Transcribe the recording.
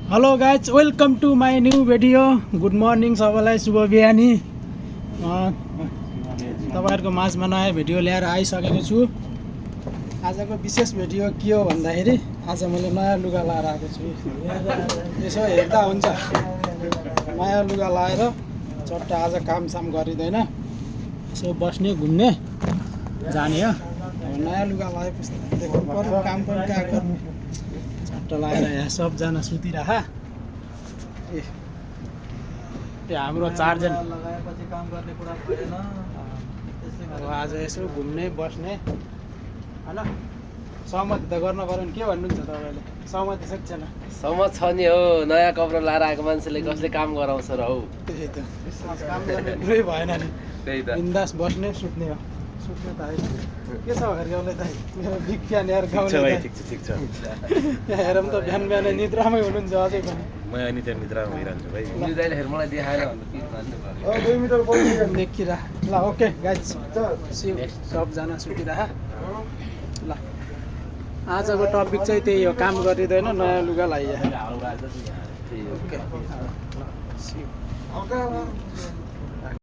Hello guys welcome to my new video. Good morning सबैलाई, शुभ बिहानी। तपाईँहरूको माझमा नयाँ भिडियो ल्याएर आइसकेको छु। आजको विशेष भिडियो के हो भन्दाखेरि आज मैले नयाँ लुगा लाएर आएको छु। यसो हेर्दा हुन्छ, नयाँ लुगा लाएर चट्ट आज कामसाम गरिँदैन, यसो बस्ने घुम्ने जाने हो। अब नयाँ लुगा लगाएपछि देख्नु पर्यो, काम पनि कहाँ गर्नु। चट्ट लगाएर यहाँ सबजना सुतिरह। त्यो हाम्रो चारजना लगाएपछि काम गर्ने कुरा भएन। अब आज यसो घुम्ने बस्ने होइन। सहमति त गर्न पर्यो नि, के भन्नुहुन्छ तपाईँले? सहमति छ कि छैन? सहमत छ नि हो। नयाँ कपडा लाएर आएको मान्छेले कसले काम गराउँछ र हौ। त्यही त, काम गर्ने कुरै भएन नि। त्यही त बिन्दास बस्ने सुत्ने हो। सुत्ने त होइन, के छ घर गाउँले दाइ? मेरो विज्ञान यार गाउँले दाइ। ठिक छ यहाँ हेरौँ त, बिहान बिहानै निद्रामै हुनुहुन्छ अझै पनि। म अनि त्यहाँ निद्रामा भइरहन्छु भाइ। उनी दाइले मलाई देखाएन भने के भन्नु पर्यो। 2 मिटर बोल्नु देखिरह। ल ओके गाइज, सबजना सुतिरह। ल आजको टपिक चाहिँ त्यही हो, काम गरिँदैन, नयाँ लुगा लगाइयो। ओके।